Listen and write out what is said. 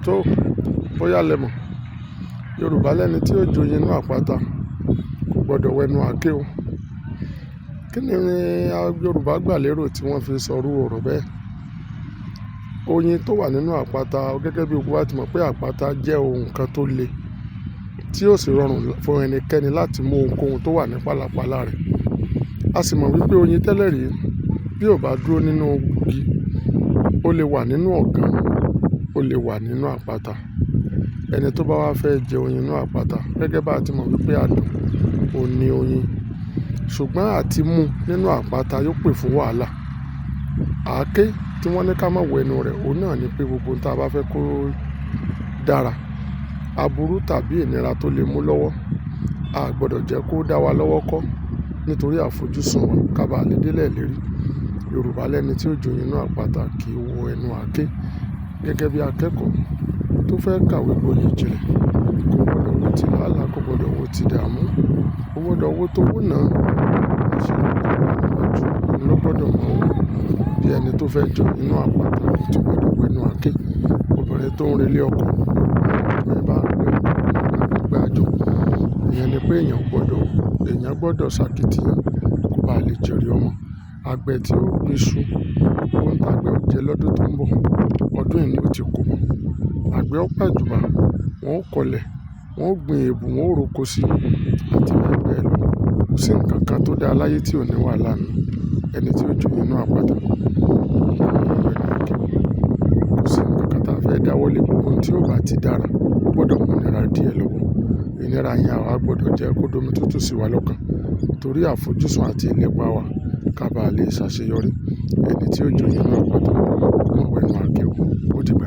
Tó, bóyá lẹ mọ̀, Yorùbá lẹ́ni tí ó joyin inú àpáta kò gbọdọ̀ wẹnu àáké o. Kí ni Yorùbá gbà lérò tí wọ́n fi sọrú ọ̀rọ̀ bẹ́ẹ̀? Oyin tó wà nínú àpáta, gẹ́gẹ́ bí gbogbo wa ti mọ̀ pé àpáta jẹ́ ohun kan tó le, tí ó sì rọrùn fún ẹnikẹ́ni láti mú ohunkóhun tó wà ní pálapalà rẹ̀. A sì mọ̀ wípé oyin tẹ́lẹ̀ rí bí ò bá dúró nínú igi, ó lè wà nínú ọ̀gàn, ó lè wà nínú àpáta. Ẹni tó bá wá fẹ́ jẹ oyin inú àpáta, gẹ́gẹ́ bá ti mọ̀ wípé adùn ò ní oyin, ṣùgbọ́n àti mú nínú àpáta yóò pè fún wàhálà. Àáké tí wọ́n ní ká má wọ ẹnu rẹ̀, òun náà ni pé gbogbo ohun tí a bá fẹ́ kó dára, aburú tàbí ìnira tó lè mú lọ́wọ́, a gbọdọ̀ jẹ́ kó dá wa lọ́wọ́ kọ́ nítorí àfojúsùn wa ká ba lè délẹ̀ lérí. Yorùbá lẹ́ni tí ó joyin inú àpáta kì í wọ ẹnu àáké. Gẹ́gẹ́ bí akẹ́kọ̀ọ́ tó fẹ́ kàwé gboyè ìjìnlẹ̀, kò gbọdọ̀ wo ti làálàá, kò gbọdọ̀ wo ti dààmú, kò gbọdọ̀ wo tó wò náà. Àṣeyọrí tó wà níwájú, òun ló gbọdọ̀ mọ̀ ó. Bí ẹni tó fẹ́ joyin inú àpáta kò tí gbọdọ̀ wọ ẹnu àáké. Obìnrin tó ń relé ọkọ, obìnrin bá ń relé ọkọ, kò gbọdọ̀ gbé àjò. Ìyẹn ni pé èèyàn gbọdọ̀, èèyàn gbọdọ̀ ṣàkìtìyàn kó bá lè jèrè ọmọ. Àgbẹ̀ tí ó gbin iṣu, ohun tí àgbẹ̀ ó jẹ lọ́dún tó ń bọ̀, ọdún yìí ni ó ti kó mọ́. Àgbẹ̀ ó pàjùbà, wọ́n ó kọlẹ̀, wọ́n ó gbin èbù, wọ́n ó roko sí, àti bẹ́ẹ̀ bẹ́ẹ̀ lọ. Kò sí ǹkan kan tó dá láyé tí ò ní wàhálà nínú. Ẹni tí ó joyin inú àpáta kò gbọdọ̀ wọ ẹnu àáké. Kò sí ǹkan kan tí a fẹ́ dáwọ́lé gbogbo ohun tí ó bá ti dára, ó gbọdọ̀ mú ìnira díẹ̀ lọ́wọ́. Ìnira yẹn àwa gbọdọ̀ jẹ́ kó domi tútù sí wa lọ́kàn torí àfojúsùn àti ìlépa wa ká bá lè ṣàṣeyọrí. Ẹni tí ó joyin inú àpáta kò má wọ ẹnu àáké o. Ó dìgbà.